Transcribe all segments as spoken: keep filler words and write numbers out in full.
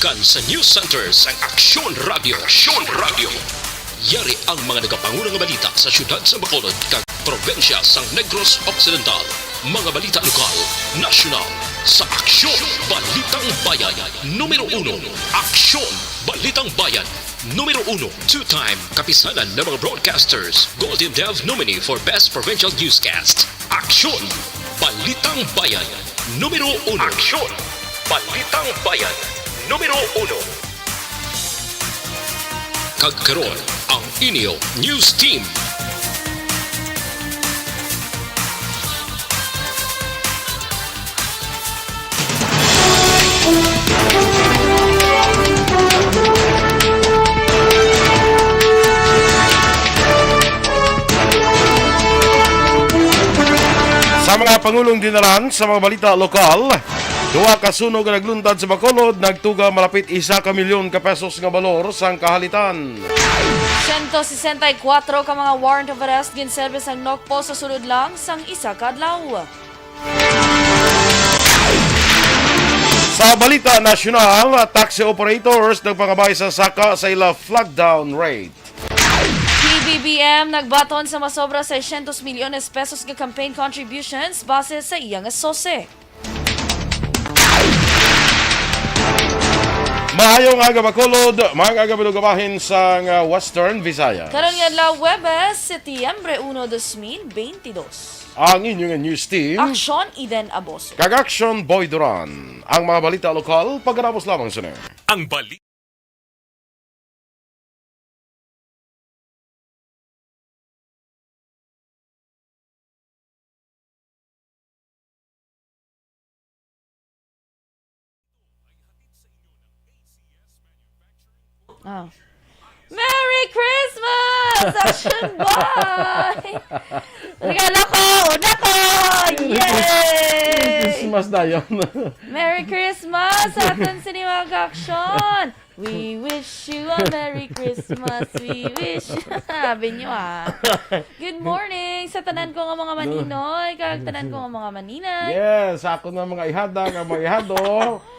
Gikan sa News Center sang Aksyon Radio. Aksyon Radio. Yari ang mga nagapanguna nga balita sa siyudad sa Bacolod kag probinsya sang Negros Occidental. Mga balita lokal, nasyonal, sa Aksyon Balitang Bayan. Numero uno, Aksyon Balitang Bayan. Numero uno, two-time kapisanan ng mga broadcasters, Golden Dove nominee for Best Provincial Newscast. Aksyon! Balitang Bayan, numero uno. Aksyon! Balitang Bayan, numero uno. Kag karon, ang inyo news team. Sa mga pangulong dinalan sa mga balita lokal, duha ka sunog nga nagluntad sa Bacolod, nagtuga malapit isa ka milyon ka pesos nga balor sang kahalitan. Siyento sesenta y kuwatro ka mga warrant of arrest ginserbi sang NOCPO sa sulod lang sang isa ka adlaw. Sa balita nasyonal, taxi operators nagpangabay sa saka sa ila flag down rate. P B B M nagbaton sa masobra seiscientos milyones pesos nga campaign contributions base sa iya nga sose. Maayong aga, Bacolod, mga kababayan sang Western Visayas. Karon nga adlaw, Huwebes, Setyembre uno, dos mil beintidos. Ang inyo nga news team, Aksyon, Eden Aboso. Kag Aksyon, Boy Duran. Ang mga balita lokal, pagkatapos lamang sini. Ang bali- Ah. Merry Christmas! Action boy! Regalo ko! Una ko! Yay! Christmas dayon. Merry Christmas sa aton sini mga ka-aksyon! We wish you a Merry Christmas. We wish you. Sabi nyo, ah. Good morning sa tanan ko nga mga maninoy, kag tanan ko nga mga maninay. Yes, sa ako nga mga ihada, nga mga ihado.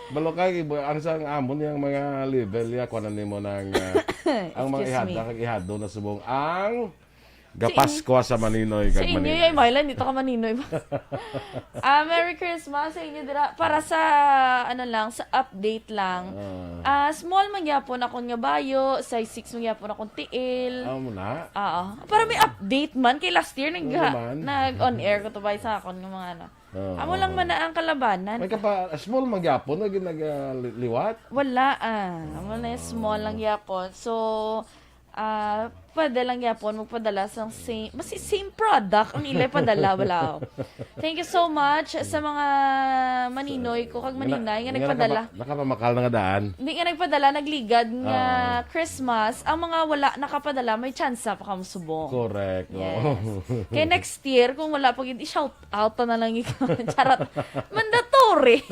Balukay, ang sang amon yang mga level, ya, kuha na nimo ng, ah, ang mga Excuse me. Ihada, kag ihado na subong ang Gapaskwa sa maninoy kag maninoy. Sa inyo, yay, Mylan, dito ka maninoy ba? Ah, Merry Christmas sa inyo dira. Para sa, ano lang, sa update lang. Ah. Ah, small man gyapon akon nga bayo, size six man gyapon akon tiil. Amo na. Oo. Para may update man, kay last year nag-, Oo naman. Nag-on air ko to, bay, sa akon nga mga ano. Oo. Amo lang man na ang kalabanan. May kapa-, small man gyapon, nag-, nag-, ah, li-, liwat? Wala, ah. Amo na yung small lang gyapon. So, Ah, pwede lang gyapon magpadala sang same, basi same product ang ilay padala, wala. Thank you so much sa mga maninoy ko kag maninay nga nagpadala. Nakapa-, nakapamakal na nga daan. Hindi nga nagpadala, nagligad nga Christmas. Ang mga wala nakapadala, may tsansa pa kamo subong. Correct, oo. Yes. Kay next year, kung wala pa gid, i-shout out na lang ikaw. Charot. Mandatory.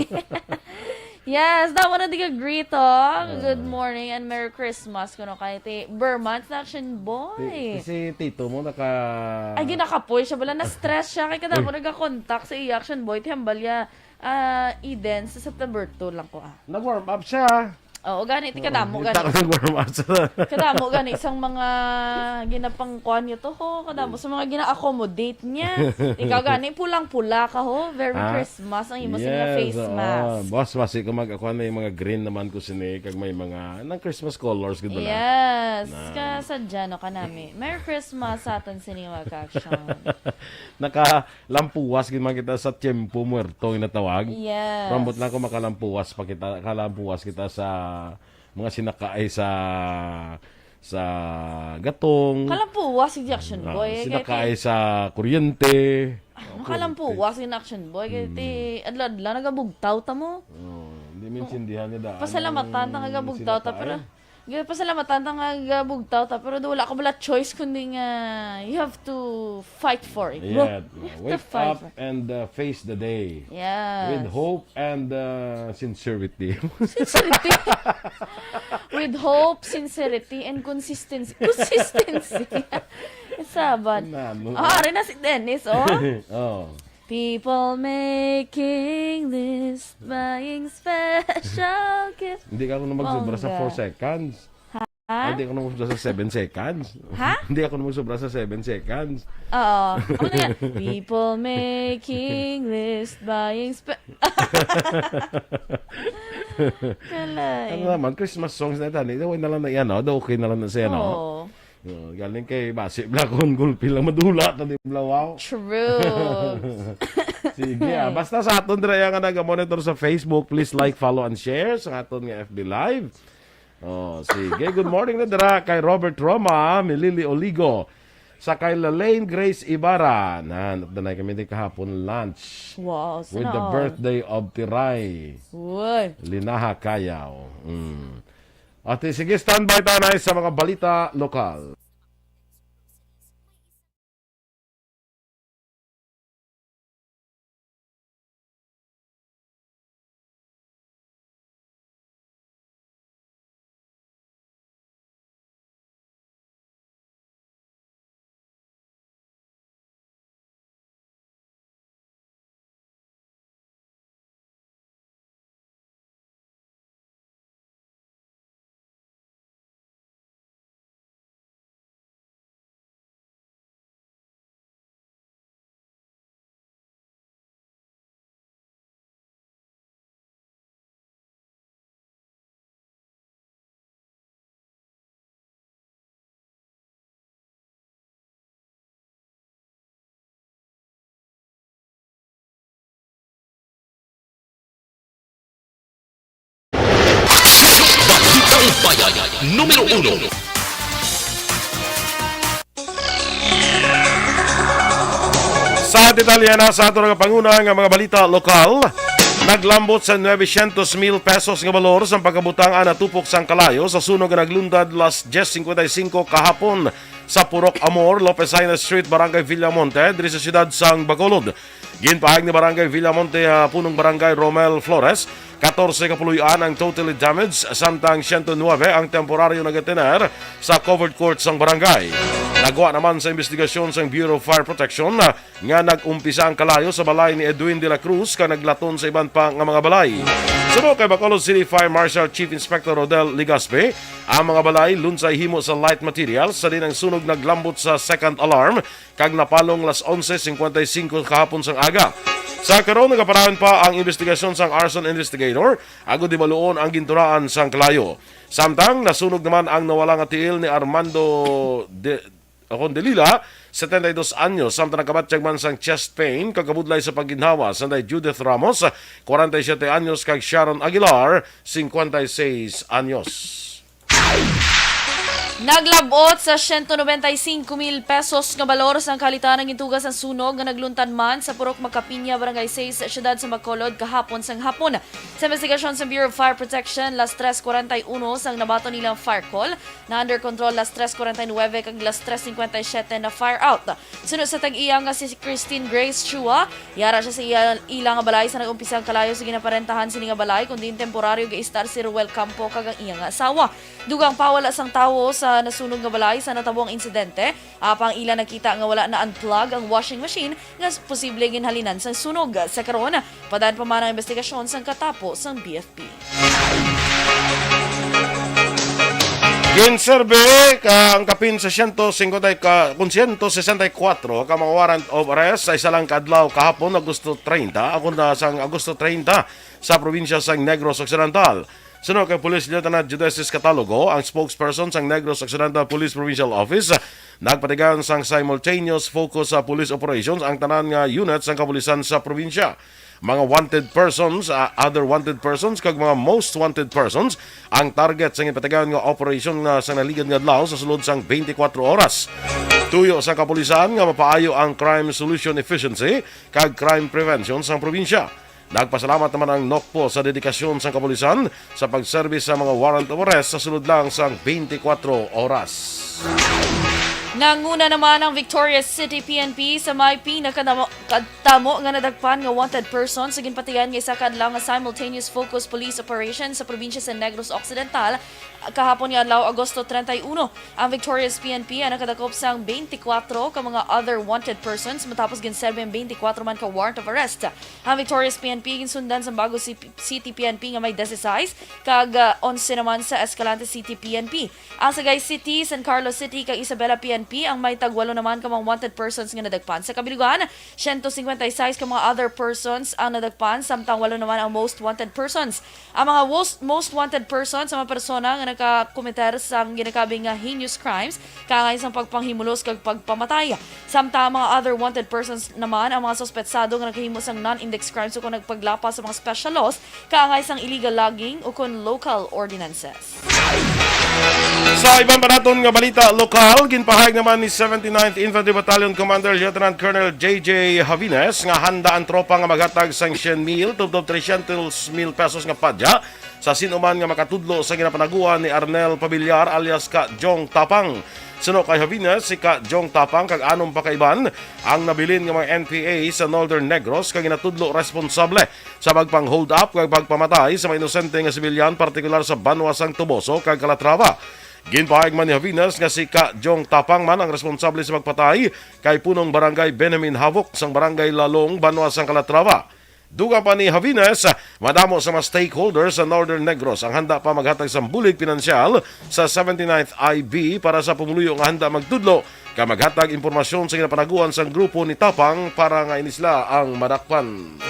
Yes, damo na di ka greet, oh. Ah. Good morning and Merry Christmas kuno kay ti Bermans na Action Boy. Ti, ti si tito mo naka- Ay, ginakapoy siya. Wala, na-stress siya. Kay kadamo nagakontak sa iya Action Boy. Ti hambal ya, ah, Eden, sa September two lang ko, ah. Nag-warm up siya. Oo, gani, ti kadamo, gani. Kita ko nag-warm up sa Kadamo gani sang mga ginapangkuan niya to, ho. Kadamo sa mga gina-accommodate niya. Ikaw gani, pulang-pula ka, ho. Very Christmas ang imo sa mga face mask. Yes, oo. Boss, basi ko mag-, ako na yung mga green naman ko sini, kag may mga, nang Christmas colors, gid ba na? Yes, kasadya, no, kanami. Merry Christmas sa aton sini, mga ka-action. Naka-, Lampuwas gid man kita sa tiyempo muerto nga natawag. Yes. Ambot lang kung makalampuwas pa kita, kalampuwas kita sa mga sinakaay sa, sa gatong. Kalampuwas si Action Boy, eh, kay sinakaay sa kuryente. Ah, makalampuwas si Action Boy, kay ti adlaw-adlaw nagabugtaw ta mo. Oh, hindi maintindihan niya daan. Pasalamatan ta, nagabugtaw ta, pero Ginapasalamatan ta nga gabugtaw ta, pero do wala ka bala choice kundi nga you have to fight for it. Yeah. You have to fight for it. Wake up and, uh, face the day. Yes. With hope and, uh, sincerity. Sincerity. With hope, sincerity, and consistency. Consistency. Sabat. Nano? Ah, ari na si Dennis, oh. Oh. People making list, buying special gift. Hindi ka ako na magsubra sa Bongga. four seconds. Ha? Ay, hindi ako na magsubra sa seven seconds. Ha? Hindi ako na magsubra sa seven seconds. Oo. Ano yan? People making list, buying spe- Kalay. Ano naman, Christmas songs na ito. Hindi, okay na lang na yan, no? Okay na lang na siya, no? Oo. Oh, galing kay basi bla kon gulpi lang madula ta di bla, wow. True. Sige, ah. Basta sa aton dira nga naga-monitor sa Facebook, please like, follow, and share sa aton nga F B Live. Oh, sige. Good morning na dira kay Robert Roma, Milili Oligo, sa kay Lalaine Grace Ibarra. Na, danay kami di kahapon lunch Wow, with the sana all. birthday of Tiray. Uy. Linaha Kayaw. Mm. Ate, sige, standby tayo na sa mga balita lokal. Balitang Bayan, numero uno. Sa detalye na sa aton nga panguna nga mga balita lokal, naglambot sa nuebe syentos mil pesos nga balor sang pagkabutang ang natupok sang kalayo sa sunog nga naglundad las dyes cincuenta y cinco kahapon sa Purok Amor, Lopez Jaena Street, Barangay Villamonte, diri sa siyudad sang Bacolod. Ginpahayag ni Barangay Villamonte, ah, Punong Barangay Romel Flores, katorse ka puloy-an ang totally damaged, samtang siyento nuebe ang temporaryo nagatener sa covered court sang barangay. Nagwa naman sa investigasyon sang Bureau of Fire Protection, ah, nga nag-umpisa ang kalayo sa balay ni Edwin de la Cruz kag naglaton sa iban pa nga mga balay. Suno kay Bacolod City Fire Marshal Chief Inspector Rodel Legaspi, ang mga balay lunsay himo sa light materials, sa diin ang sunog naglambot sa second alarm kag napalong las onse cincuenta y cinco kahapon sang aga. Sa karon, nagapadayon pa ang investigasyon sang arson investigator agod hibaluon ang ginturaan sang kalayo. Samtang nasunog naman ang nawala nga tiil ni Armando de, Condelila, setenta y dos anyos, samtang nakabatyag man sang chest pain kag kabudlay sa pagginhawa, sanday Judith Ramos, kwarenta y siyete anyos, kag Sharon Aguilar, cincuenta y seis anyos. Naglab-ot sa siyento nobenta y singko mil pesos nga balor sang kahalitan ang gintuga sang sunog nga nagluntad man sa Purok Magkapiña, Barangay sais, siyudad sa Bacolod kahapon sang hapon. Sa investigasyon sa Bureau of Fire Protection, las tres cuarenta y uno sang nabaton nilang fire call, na under control las tres cuarenta y nueve kag las tres cincuenta y siete na fire out. Suno sa tag-iya nga si Christine Grace Chua, yara siya sa iya, ila nga balay sa nag-umpisa ang kalayo sa ginaparentahan sini nga balay, kundi temporaryo gaistar si Ruel Campo kag ang iya nga asawa. Dugang pa, wala sang tawo sa nasunog nga balay sa natabo ang insidente. Apang ila nakita nga wala na-unplug ang washing machine nga s-, posible ginhalinan sang sunog. Sa karon, padayon pa man ang investigasyon sang katapo sang B F P. Ginserbe ka ang kapin sa siyento singkwenta ka, kun siyento sesenta y kuwatro ka mga warrant of arrest sa isa lang ka adlaw kahapon, Agosto treinta, ako na sang Agosto treinta, sa probinsya sang Negros Occidental. Suno kay Police Lieutenant Judesis Catalogo, ang spokesperson sang Negros Occidental Police Provincial Office, nagpatigayon sang simultaneous focus sa police operations ang tanan nga unit sang kapulisan sa probinsya. Mga wanted persons, ah, other wanted persons, kag mga most wanted persons ang target sa ginpatigayon nga operasyon nga sa naligad nga adlaw sa sulod sang twenty-four oras. Tuyo sa kapulisan nga mapaayo ang crime solution efficiency kag crime prevention sang probinsya. Nagpasalamat naman ang NOCPO sa dedikasyon sang kapulisan sa pagserbis sa mga warrant of arrest sa sulod lang sang twenty-four oras. Nanguna naman ang Victorias City P N P sa may pinakadamo-, kad-, Tamo nga nadakpan nga wanted person sa ginpatigayon nga isa ka adlaw nga simultaneous focus police operation sa probinsya sa Negros Occidental kahapon nga adlaw, Agosto treinta y uno. Ang Victorias P N P ang nakadakop sang twenty-four ka mga other wanted persons matapos ginserbi ang twenty-four man ka warrant of arrest. Ang Victorias P N P ginsundan sa Bago Ci-, City P N P nga may dise-sais kag, ah, onse naman sa Escalante City P N P. Ang Sagay City, San Carlos City, kag Isabela P N P ang may tagwalo naman ka mga wanted persons nga nadakpan. Sa kabilugan, siyento cincuenta y seis ka mga other persons ang nadakpan, samtang walo naman ang most wanted persons. Ang mga most, most wanted persons sa mga persona nga nakakomiter sang ginakabing nga heinous crimes, kaangay sang pagpanghimulos kag pagpamatay. Samtang ang mga other wanted persons naman ang mga suspetsado nga nakahimo sang non-index crimes o kung nagpaglapas sa mga special laws, kaangay sang illegal logging o kon local ordinances. Sa iban pa naton nga balita lokal, ginpahayag naman ni seventy-ninth Infantry Battalion Commander Lieutenant Colonel J J Javines nga handa ang tropa nga maghatag sang siyam mil tubtob tresyentos mil pesos nga padya sa sin-o man nga makatudlo sa ginapanaguan ni Arnel Pabiliar alias Ka Jong Tapang. Suno kay Javines, si Ka Jong Tapang kag anom pa ka iban ang nabilin nga mga N P A sa Northern Negros kag ginatudlo responsable sa pagpang-hold up kag pagpamatay sa mga inosente nga sibilyan, partikular sa banwa sang Toboso kag Calatrava. Ginpahayag man ni Javinas nga si Ka Jong Tapang man ang responsable sa pagpatay kay punong barangay Benjamin Havok sang barangay Lalong, banwa sang Calatrava. Dugang pa ni Javinas, madamo sa mga stakeholders sa Northern Negros ang handa pa maghatag sang bulig pinansyal sa seventy-ninth I B para sa pumuluyo nga handa magtudlo kag maghatag impormasyon sa ginapanaguan sang grupo ni Tapang para nga ini sila ang madakpan.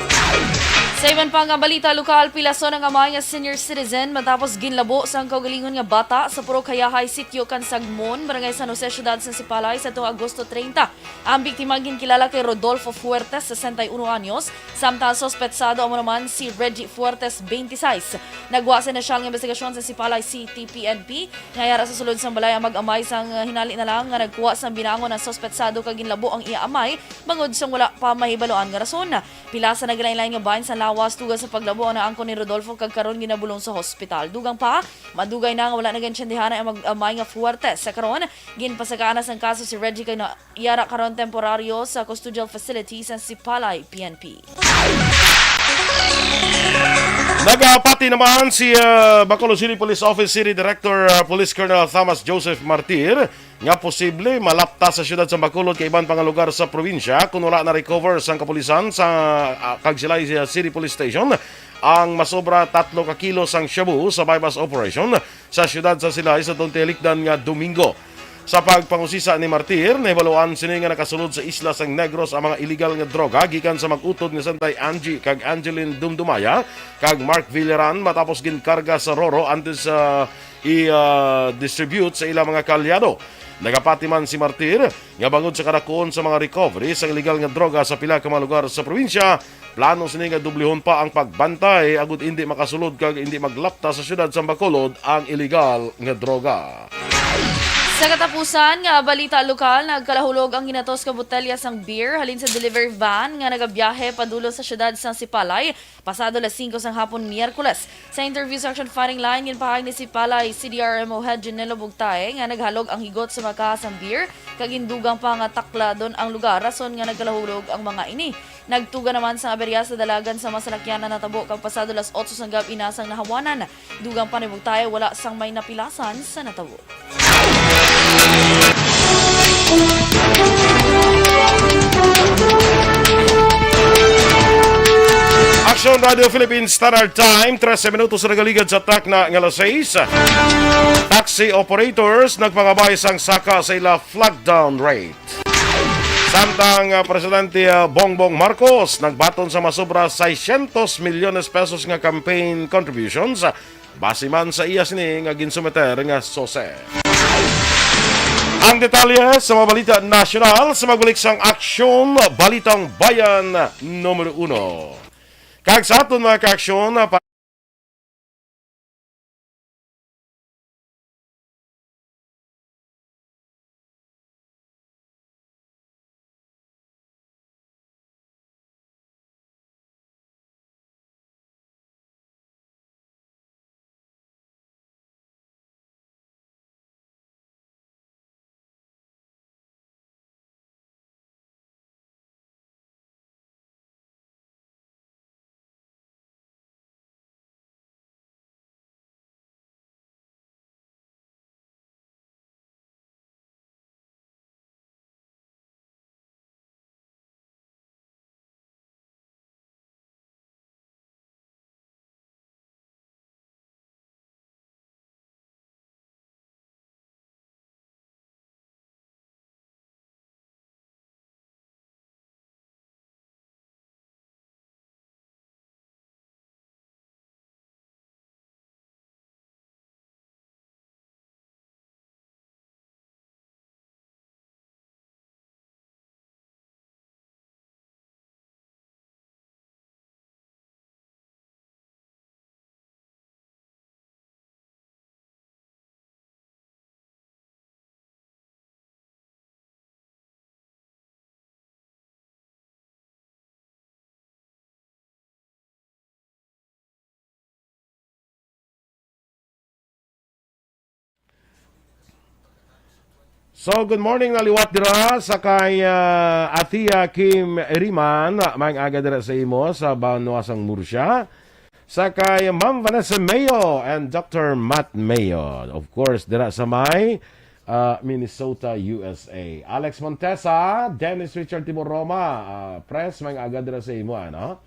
Sa iban pa nga balita lokal, pilason ang amay nga senior citizen matapos ginlabo sang kaugalingon nga bata sa Purok Hayahay, Sitio Kansagmon, Barangay San Jose, Siyudad sa Sipalay, sa tuong Agosto treinta. Ang biktima ginkilala kay Rodolfo Fuertes, sesenta y uno anyos, samtang ang suspetsado amo naman si Reggie Fuertes, twenty-six. Nagwa sa inisyal nga investigasyon sa Sipalay City P N P. Nga yara sa sulod sang balay ang mag-amay sang, uh, hinali na lang nga nagkuha sang binangon ang suspetsado kag ginlabo ang iya amay bangod sang wala pa mahibaluan nga rason. Pila sa naglain-lain nga bahin sa lawas tungod sa paglabo ang naangkon ni Rodolfo kag karon ginabulong sa hospital. Dugang pa, madugay na nga wala nagaintindihan ang mag-amay nga Fuertes. Sa karon, ginpasakaan na sang kaso si Reggie kag na-, yara karon temporaryo sa custodial facility sa Sipalay P N P. Nagapati naman si, ah, Bacolod City Police Office City Director, ah, Police Colonel Thomas Joseph Martir nga posible malapta sa siyudad sa Bacolod kag iban pa nga lugar sa probinsya kung wala na-recover sang kapulisan sa, ah, kag Silay City Police Station ang masobra tatlo ka kilo sang shabu sa buy-bust operation sa siyudad sa Silay sa tunti hilikdan nga Domingo. Sa pagpangusisa ni Martir, nahibaluan sini nga nakasulod sa isla sang Negros ang mga iligal nga droga gikan sa mag-utod nga Santay Angie kag Angeline Dumdumaya kag Mark Villaran matapos ginkarga sa Roro antes sa i, ah, distribute sa ilang mga kaalyado. Nagapati man si Martir nga bangod sa kadakuon sa mga recovery sa illegal nga droga sa pila ka mga lugar sa probinsya, plano sini nga dublihon pa ang pagbantay agud indi makasulod kag indi maglapta sa siyudad sang Bacolod ang illegal nga droga. Sa katapusan nga balita lokal, nagkalahulog ang ginatos ka botelya sang beer halin sa delivery van nga nagabiyahe padulong sa siyudad sang Sipalay pasado alas singko sang hapon, Miyerkules. Sa interview sa Action Firing Line, ginpahayag ni Sipalay C D R M O Head Janelo Bugtae nga naghalog ang higot sa mga kaha sang beer kag gindugang pa nga takladon ang lugar rason nga nagkalahulog ang mga ini. Nagtuga naman sang aberya sa dalagan sa mga salakyan ang natabo kag pasado alas otso sang gab-i na sang nahawanan. Dugang pa ni Bugtae, wala sang may napilasan sa natabo. Action Radio Philippines Standard Time, trese minutos sa nagaligad sa takna nga alas sais. Taxi operators nagpangabay sang saka sa ila flag down rate. Samtang, ah, Presidente, ah, Bongbong Marcos nagbaton sa masobra seiscientos milyones pesos nga campaign contributions, base man sa iya sini nga ginsumiter nga sose. Ang detalye sa mga balita nasyonal sa magbalik sang Aksyon Balitang Bayan numero uno. Kag sa aton mga kaaksyon, So, good morning na liwat dira sa kay, ah, Atia Kim Riman, maayong aga dira sa imo sa Banwa sang Murcia. Sa kay Ma'am Vanessa Mayo and Doctor Matt Mayo. Of course, dira sa may, ah, Minnesota, U S A. Alex Montesa, Dennis Richard Timor Roma, ah, Pres, maayong aga dira sa imo, ano?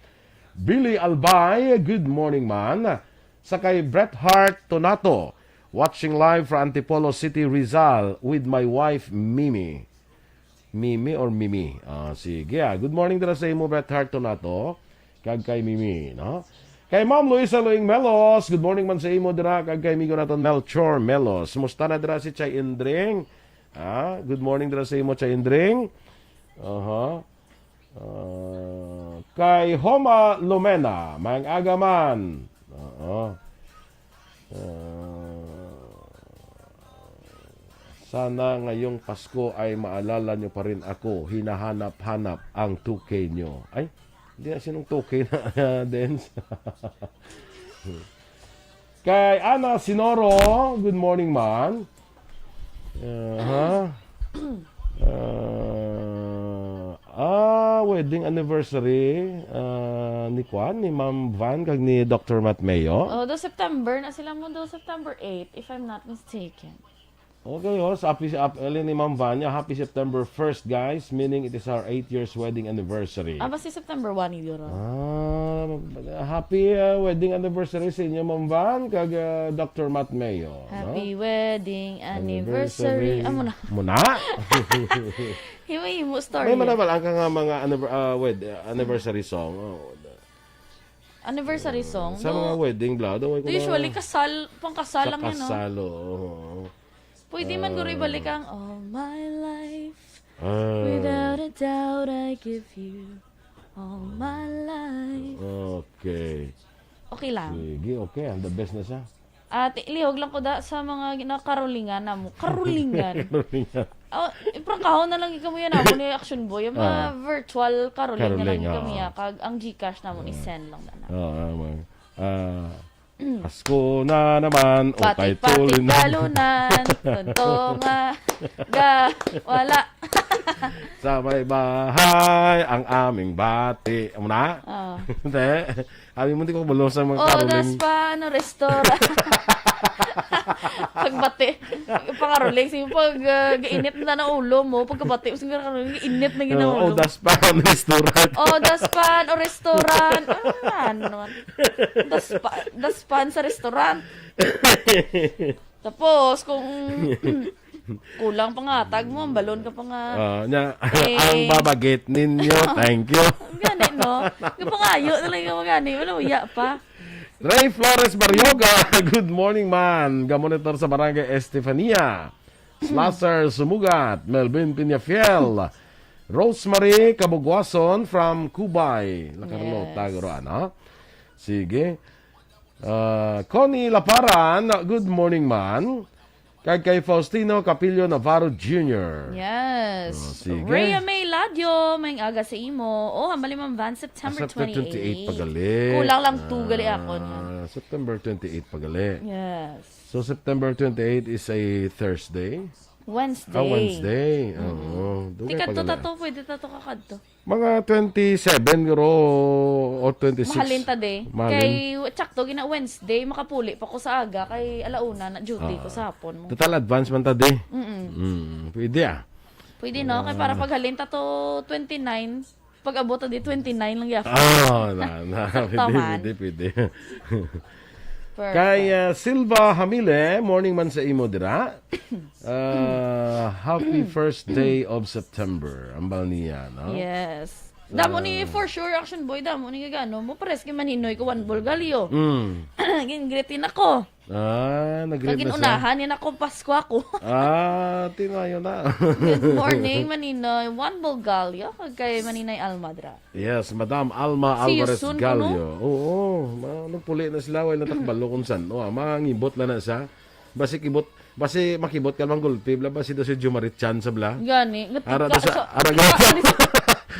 Billy Albay, good morning, man. Sa kay Bret Hart Tonato, watching live from Antipolo City, Rizal, with my wife, Mimi. Mimi or Mimi? Ah, sige, ah. Good morning dira sa imo, Bret Hart Tonato. Kag kay Mimi, no? Kay Ma'am Luisa Luing Melos, good morning man sa imo dira. Kag kay amigo naton, Melchor Melos. Musta na dira si Chay Indring? Ah, good morning dira sa imo, Chay Indring. Aha. Ah, kay Homa Lumena, maayong aga man. Oo. Ah, sana ngayong Pasko ay maalala nyo pa rin ako. Hinahanap-hanap ang two K nyo. Ay, hindi na, sinong two K na, Dens? Kay Ana Sinoro, good morning, man. Aha. Ah, ah, wedding anniversary, ah, ni Kwan, ni Ma'am Van, kag ni Doctor Matt Mayo. Oh, do September na sila mo, do September eight, if I'm not mistaken. Okay, oh, sa happy, ap-, ali ni Ma'am Van, niya, happy September first, guys, meaning it is our eight years wedding anniversary. Ah, basta September one, yun. Ah, happy, uh, wedding anniversary sa inyo, Ma'am Van, kag, uh, Doctor Matt Mayo, no? Happy wedding anniversary. Amo na. Muna? Himo-himo story. May manabalaan ka nga mga anniver-, uh, wed-, uh, anniversary song. Oh, Anniversary song. Sa mga Do, wedding, bla, daw, do usually, kasal, pang kasal lang yun, no? Kasal, oo. Pwede man guro ibalik ang all my life. Ah, Without a doubt, I give you all my life. Okay. Okay lang. Sige, okay. Ang the best na siya. At ilihog lang ko da sa mga ginakarolingan namo. Karolingan. Oh, iprangkahon na lang kamo yan namo ni Action Boy. Yung mga Ah. Virtual caroling na lang Caroling, kami oo. Ya. Kag ang Gcash namo i-send lang na. Oo, ah, mga, ah, Pasko na naman. O, kay Pati-pati Tulin na. Kalunan. Tunto nga. Ga. Wala. Sa may bahay, ang aming bati. Amo na? Oh. Hindi. Abi mo, di ko kabalo sa mga Oh, caroling. Daspan o restaurant. Pagbati. Pangaroling. Sige, pag uh, gainit na na ulo mo, pagkabati mo, sige, init na Oo, ginaulo. oh, Daspan Restaurant. Oh, Daspan o restaurant. Ah, ano naman? Daspa, Daspan sa restaurant. Tapos, kung kulang pangatag mo, ang balon ka pa nga. Ah, nya, Eh. Ang babagit ninyo, thank you. Ang gani, no? Kapangayo na lang yung gani. Wala, uya pa. Ray Flores Barrioga, good morning, man. Gamonitor sa Barangay Estefania. Slasser Sumugat, Melvin Piñafiel, Rosemary Kabugwason from Cubay. Lakarlo, Yes. Tagro, ano? Sige. Ah, Connie Laparan, good morning, man. Kag kay Faustino Capillo Navarro Junior. Yes. Oh, sige. Rhea May Ladio, maayong aga sa imo. Oh, hambal ni Ma'am Van, September September twenty-eight. twenty-eight pagali. Kulang lang two gali akon. Ah, September twenty-eight pagali. Yes. So, September twenty-eight is a Thursday? Wednesday. Ah, Wednesday. Oo. Dugay Tikadto pagali. Tato, pwede tato kakadto. Mga twenty-seven guro o twenty-six. Mahalin ta, de. Mahalin. Kay, tsakto, gina Wednesday, makapuli pa ko sa aga, kay alauna na duty ko sa hapon mo. Total advance man ta, de. Mm-mm. Mm, pwede, ah. Pwede, no? Kay para paghalin ta to twenty-nine, pag abot ta di twenty-nine lang yapon. Ah, na, na. Pwede, man. Pwede, pwede. Perfect. Kay, ah, Silva Hamile, morning man sa imo dira. Ah, happy first day of September. Ang bal niya, no? Yes. Damo ni for sure, Action Boy, damo ni gagano mo. Pares kay Maninoy ko one ball galyo. Mm. Gin-greet din ako. Ah, nag-greet na siya. Kag ginunahan niya ako, Pasko ako. Ah, tinayo na. Good morning, Maninoy. One ball galyo. Kag kay Maninay Almadra. Yes, Madam Alma See you Alvarez soon, Gallo. Oo, ma- nagpuli na sila, wala natakbalo kung san. O, ah, mangibot lang na siya. Basi kibot, basi makibot ka mang gulpi, bla, basi daw si Jumari Chan sa bla. Gani. Ara gatika daw sa, sa- ara daw sa,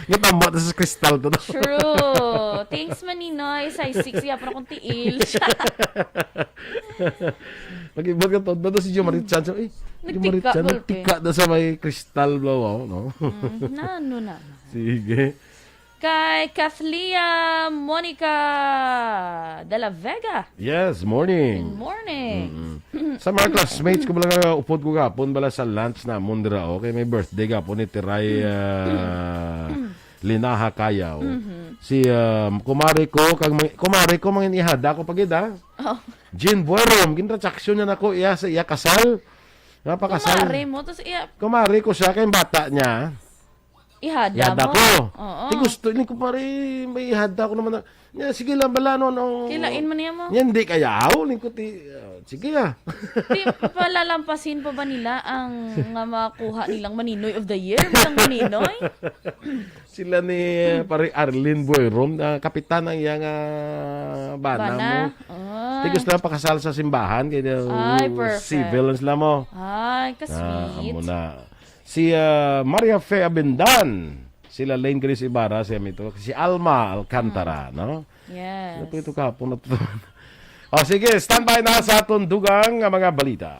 ngatama daw sa kristal to. True. Thanks, Maninoy. Size six, ya pa akong tiil. Nag-iba ka to. Dada si Jomari Chan. Eh, Jomari Nagtika, Chan, ballpen. Nagtika na sa may crystal blow, oh, no? Mm, na, ano na. Sige. Kay Kathleen Monica de la Vega. Yes, morning. Good morning. Mm-mm. Sa mga classmates ko, bala nga upod ko gapon, bala sa lunch na mundra, okay? May birthday gapon ni Tiray, ah, Linaha Kayaw. Mhm. Si, ah, kumare ko, kag may, kumare ko, mangin ihada ko pagid, ah. Oh. Jean Buerom, gintransaksyon niya nako iya sa iya kasal. Napakasal. Kumare mo, tas iya Kumare ko siya, kay bata niya. Ihada Ihada mo? ko. Oo. Ti gusto ni ko, pare, may ihada ko naman na. Nya, sige lang, bala, no, no. Kilain man niya mo? Nya, hindi kaya, aw, ni ko, ti, ah, sige, ah. Di, palalampasin pa ba nila ang nga makuha nilang Maninoy of the Year? Bilang Maninoy? Sila ni, ah, pare Arlene Buerom, na kapitan ang iyang, ah, bana Bana. mo. Ay. Ti gusto lang pakasal sa simbahan, kay daw Ay, perfect. civil lang sila mo. Ay, Ah, ka-sweet. amo na. Si, ah, Maria Fe Abendan, sila Lane Grace Ibarra, si Amito, si Alma Alcantara, Mm. no? Yes. Ano po ito kahapon na to? O, sige, standby na sa aton dugang nga mga balita.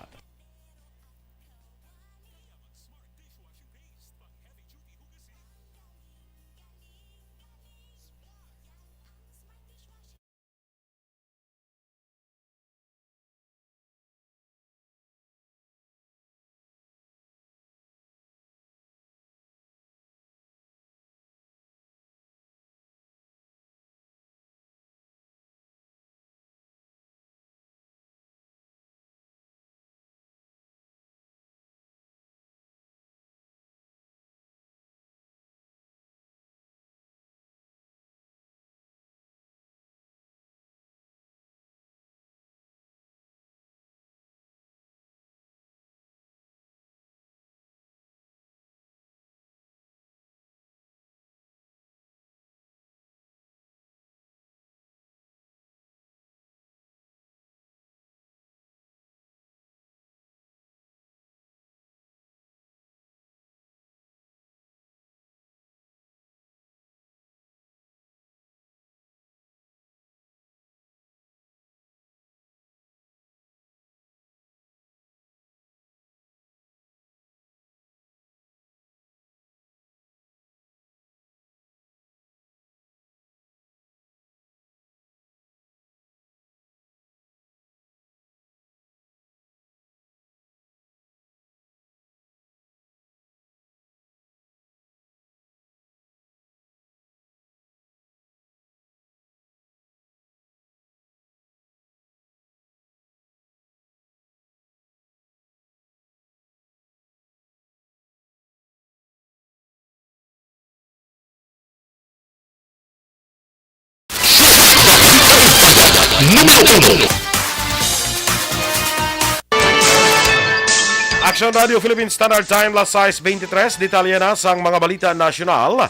Numero uno. Action Radio Philippine Standard Time, las sais veintitrés. Detalye na sang mga balita nasyonal.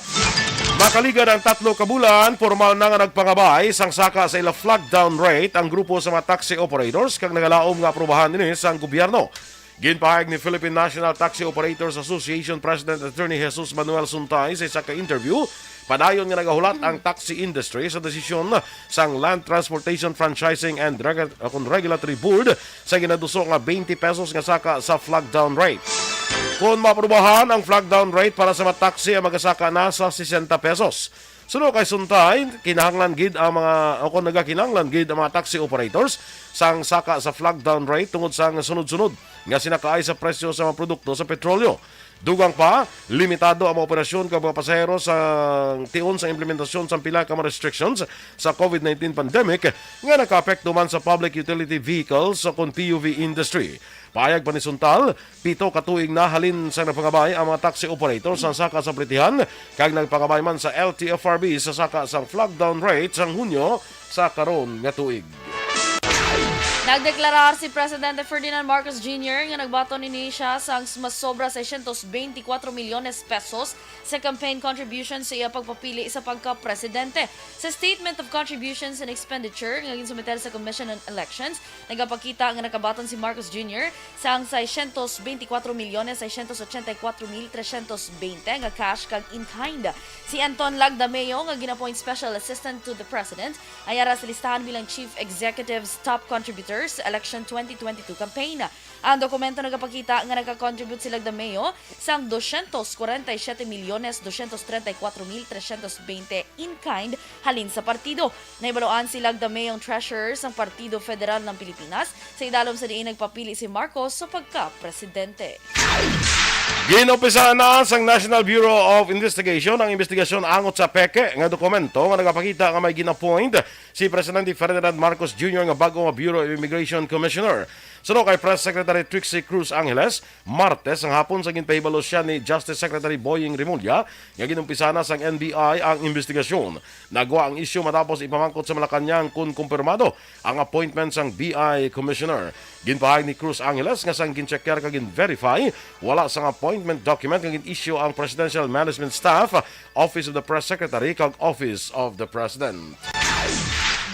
Makaligad ang tatlo ka bulan, pormal na nga nagpangabay sang saka sa ila flag down rate ang grupo sa mga taxi operators, kag nagalaom nga aprubahan ini sang gobyerno. Ginpahayag ni Philippine National Taxi Operators Association President Attorney Jesus Manuel Suntay sa isa ka interview, padayon nga nagahulat ang taxi industry sa desisyon sang Land Transportation Franchising and Regu-, uh, kun Regulatory Board sa ginaduso nga twenty pesos nga saka sa flag down rate. Kon maaprubahan ang flag down rate para sa mga taxi, ang magasaka na sa sesenta pesos. Suno kay Suntay, kinahanglan gid ang mga, o kung nagakinahanglan gid ang mga taxi operators sang saka sa flag down rate tungod sang sunod-sunod nga sinakaay sa presyo sa mga produkto sa petrolyo. Dugang pa, limitado ang mga operasyon kag mga pasahero sa tion sa implementasyon sang pila ka mga restrictions sa covid nineteen pandemic nga nakaapekto man sa public utility vehicles o kon P U V industry. Pahayag pa ni Suntay, pito ka tuig na halin sa nagpangabay ang mga taxi operator sa saka sa Plitihan, kag nagpangabay man sa L T F R B sa saka sang flag down rate sang Hunyo sa karon nga tuig. Nagdeklarar si Presidente Ferdinand Marcos Junior nga nagbaton ini siya sang mas sobra seiscientos veinticuatro milyones pesos sa campaign contribution sa iya pagpapili sa pagka-presidente. Sa Statement of Contributions and Expenditure nga ginsumiter sa Commission on Elections, nagapakita nga nakabaton si Marcos Junior sang seiscientos veinticuatro milyones seiscientos ochenta y cuatro mil trescientos veinte nga cash kag in kind. Si Anton Lagdameo, nga gin-appoint Special Assistant to the President, ay ara sa listahan bilang Chief Executive's top contributor First Election twenty twenty-two campaign. Ang dokumento nagapakita nga nakakontribute si Lagdameo sang doscientos cuarenta y siete millones doscientos treinta y cuatro mil trescientos veinte in-kind halin sa partido. Nahibaluan si Lagdameong treasurer sang Partido Federal ng Pilipinas, sa idalom sa diin nagpapili si Marcos sa pagka-presidente. Ginumpisahan na sang National Bureau of Investigation ang investigasyon angot sa peke nga dokumento nga nagapakita nga may gin-appoint si Presidente Ferdinand Marcos Junior nga bag-o nga Bureau of Immigration Commissioner. Suno kay Press Secretary Trixie Cruz Angeles, Martes ang hapon sa ginpahibalo siya ni Justice Secretary Boying Remulla nga ginumpisahan na sang N B I ang investigasyon. Nagwa ang isyu matapos ipamangkot sa Malacañang kon kumpirmado ang appointment sang B I Commissioner. Ginpahayag ni Cruz Angeles nga sang gin-checker kag gin-verify, wala sang appointment document nga gin-issue ang Presidential Management Staff, Office of the Press Secretary, kag Office of the President.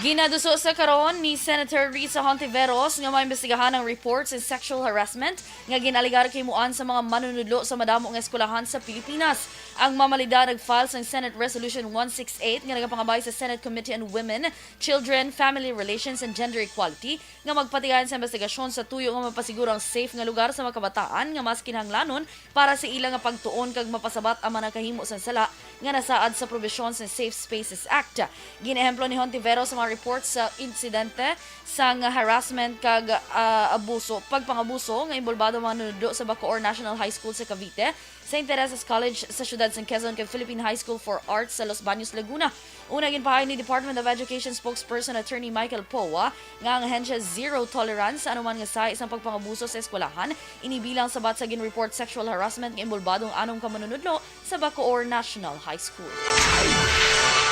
Ginaduso sa karon ni Senator Risa Hontiveros nga maimbestigahan ang reports and sexual harassment nga gin-alegar kahimuan sa mga manunudlo sa madamo nga eskwelahan sa Pilipinas. Ang mamalida nag-file sang Senate Resolution one six eight nga nagapangabay sa Senate Committee on Women, Children, Family Relations, and Gender Equality nga magpatigayon sa investigasyon sa tuyo nga mapasiguro ang safe nga lugar sa mga kabataan nga mas kinahanglanon para sa ila nga pagtuon kag mapasabat ang mga nakahimo sang sala nga nasaad sa probisyon sa Safe Spaces Act. Gin-ehemplo ni Hontiveros ang mga report sa insidente sang harassment kag, ah, abuso, pagpangabuso nga inbolbado ang mga manunudlo sa Bacoor National High School sa Cavite, Saint Teresa's College sa siyudad sang Quezon, kag Philippine High School for Arts sa Los Baños, Laguna. Una, ginpahayag ni Department of Education spokesperson Attorney Michael Poa nga ang ahensya zero tolerance sa anuman nga sahi sang pagpangabuso sa eskwelahan, ini bilang sabat sa gin-report sexual harassment nga inbolbado ang anom ka manunudlo sa Bacoor National High School.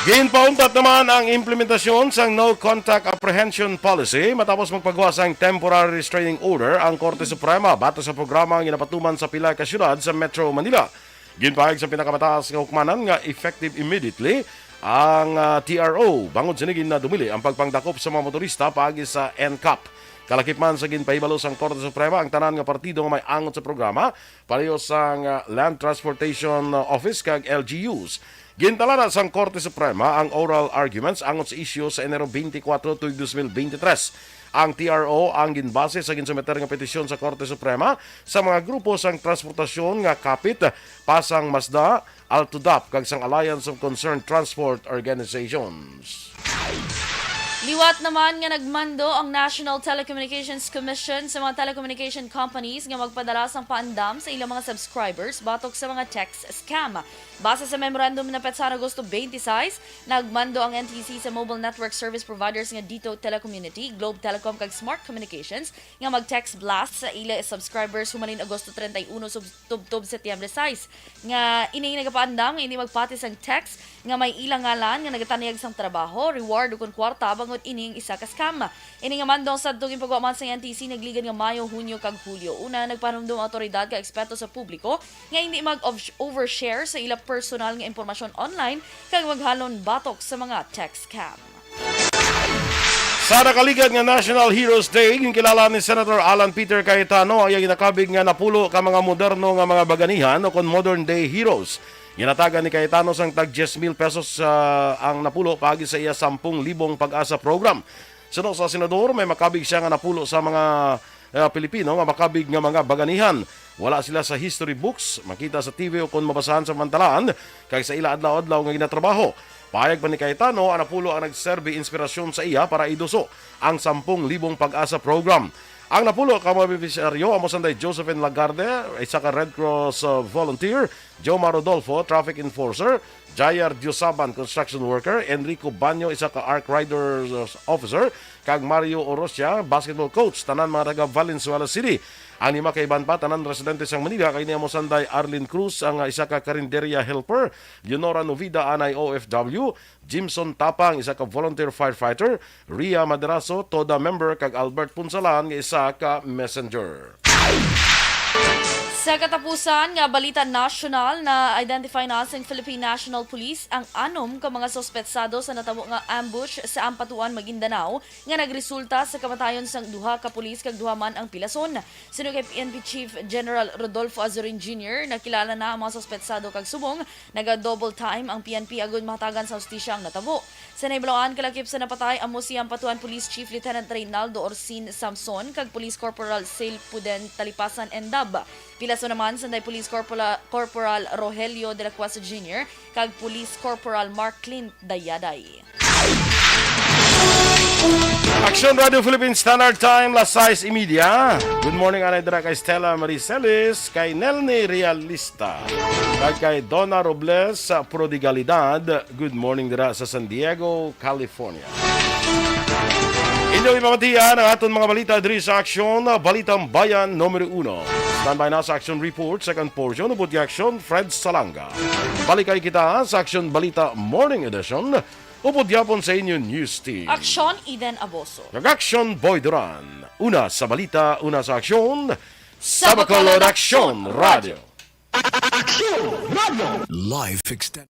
Ginpauntat naman ang implementasyon sang No Contact Apprehension Policy matapos magpagawa sang temporary restraining order ang Korte Suprema batok sa programa nga ginapatuman sa pila ka syudad sa Metro Manila. Ginpahayag sa pinakamataas nga hukmanan nga effective immediately ang, ah, T R O bangod sini ginadumili ang pagpangdakop sa mga motorista paagi sa N C A P. Kalakip man sa ginpahibalo sang Korte Suprema, ang tanan nga partido nga may angot sa programa pareho sang, ah, Land Transportation Office kag L G Us. Gintala na sang Korte Suprema ang oral arguments angot sa isyu sa Enero twenty-four tuig dos mil bente tres. Ang T R O ang ginbase sa ginsumiter nga petisyon sa Korte Suprema sa mga grupo sang transportasyon nga kapit pa sang MASDA, ALTODAP, kag sang Alliance of Concerned Transport Organizations. Liwat naman nga nagmando ang National Telecommunications Commission sa mga telecommunication companies nga magpadala sang paandam sa ilang mga subscribers batok sa mga text scam. Base sa memorandum na petsa Agosto twenty-six, nagmando ang N T C sa mobile network service providers nga DITO Telecommunity, Globe Telecom, kag Smart Communications nga mag-text blast sa ila subscribers humalin Agosto treinta y uno sub-, tubtob Setyembre sais, nga ini nagapaandam nga hindi magpati sang text nga may ilang ngalan nga nagatanyag sang trabaho, reward, ukon kwarta bangod ini ang isa ka scam. Ini nga mando ang sadto ginpagwa man sang N T C nagligad nga Mayo, Hunyo, kag Hulyo. Una, nagpahanumdom ang awtoridad kag eksperto sa publiko nga hindi mag-overshare sa ila personal nga impormasyon online kag maghalon batok sa mga text scam. Sa nakaligad nga National Heroes Day, ginkilala ni Senator Alan Peter Cayetano ang iyang ginakabig nga napulo ka mga moderno nga mga baganihan, ukon modern day heroes. Ginatagan ni Cayetano sang tag diyes mil pesos, ah, ang napulo paagi sa iya sampung libong PAGASA program. Suno sa senador, may makabig siya nga napulo sa mga, ah, Pilipino nga makabig nga mga baganihan. Wala sila sa history books, makita sa T V, ukon mabasahan sa pantalaan kag sa ila adlaw-adlaw nga ginatrabaho. Pahayag pa ni Cayetano, ang napulo ang nagserbi inspirasyon sa iya para iduso ang sampung libong PAGASA program. Ang napulo ka mga benepisyaryo amo sanday Josephine Lagarde, isa ka Red Cross, uh, volunteer, Joma Rodolfo, traffic enforcer, Jayar Diosaban, construction worker, Enrico Banyo, isa ka ARC Riders, uh, officer, kag Mario Orosia, basketball coach, tanan mga taga Valenzuela City. Ang lima ka iban pa, tanan residente sang Manila, kag ini amo sanday Arlene Cruz, ang, uh, isa ka karinderya helper, Leonora Novida, anay O F W, Jimson Tapang, isa ka volunteer firefighter, Ria Madrazo, TODA member, kag Albert Punsalan, nga isa ka messenger. Sa katapusan nga balita nasyonal, na-identify na sang Philippine National Police ang anom ka mga suspetsado sa natabo nga ambush sa Ampatuan, Maguindanao, nga nagresulta sa kamatayon sang duha ka pulis kag duha man ang pilason. Suno kay P N P Chief General Rodolfo Azurin Junior, nakilala na ang mga suspetsado kag subong naga-double time ang P N P agud mahatagan sa hustisya ang natabo. Sa nahibaloan, kalakip sa napatay amo si Ampatuan Police Chief Lieutenant Reynaldo Orsin Samson kag Police Corporal Sale Puden Talipasan Endab. Pilason naman sanday Police Corporal, Corporal Rogelio de la Cuesta Junior kag Police Corporal Mark Clint Dayaday. Aksyon Radio Philippine Standard Time, las sais y media. Good morning, anay dira kay Stella Marie Celis, kay Nelny Realista, kag kay Donna Robles sa Prodigalidad. Good morning dira sa San Diego, California. Inyo ipamatian ang aton mga balita diri sa Aksyon, Balitang Bayan numero uno. Standby na sa Aksyon Report, second portion, upod kay Aksyon Fred Salanga. Balik kay kita sa Aksyon Balita Morning Edition, upod gyapon sa inyo news team. Aksyon Eden Aboso. Kag Aksyon Boy Duran. Una sa balita, una sa aksyon, sa Bacolod Aksyon Radio. Aksyon Radio. Life extended.